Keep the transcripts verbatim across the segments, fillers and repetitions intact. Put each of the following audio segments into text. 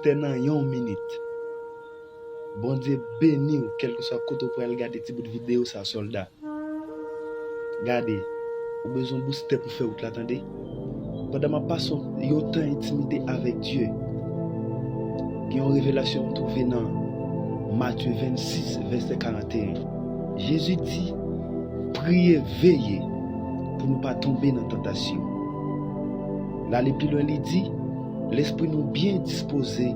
boustè nan yon minit. Bondye beni w, kèlkeswa kote w pral gade ti bout videyo sa, sòlda. Gade, ou bezwen boustè pou fè wout la, tande. Pandan m ap pase yon tan entimite avèk Dye, gen yon revelasyon m twouve nan Matye vennsis, vèsè karanteyen. Jezi di, "Priye, veye, pou nou pa tonbe nan tantasyon." L ale pi lwen, li di, "Lespri nou byen dispoze,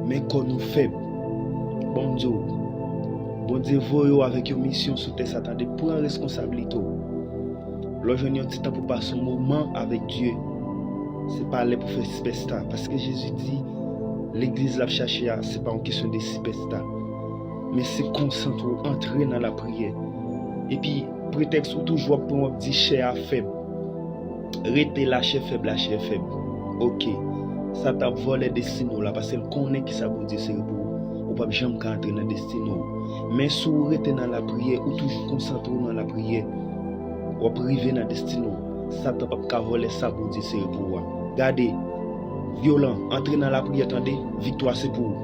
men kò nou fèb." Bon, m di w, Bondye voye w avèk yon misyon sou tè sa, tande, pran reskonsablite w. Lè w jwenn yon ti tan pou pase yon moman avèk Dye, se pa lè pou fè sipèsta, paske Jezi di, legliz l ap chache a, se pa yon kesyon de sipèsta, men se konsantre w, antre nan lapriyè. Epi, pretèks ou toujou ap pran, w ap di chè a fèb. Rete la, chè fèb, la chè fèb. Oke. Satan ap vòlè destine w la, paske l konnen kisa Bondye sere pou ou. Ou p ap janm ka antre nan destine w. Men si w rete nan lapriyè, ou toujou konsantre w nan lapriyè, w ap rive nan destine w. Satan p ap ka vòlè sa Bondye sere pou ou a. Gade, vyolan, antre nan lapriyè, tande, viktwa se pou ou.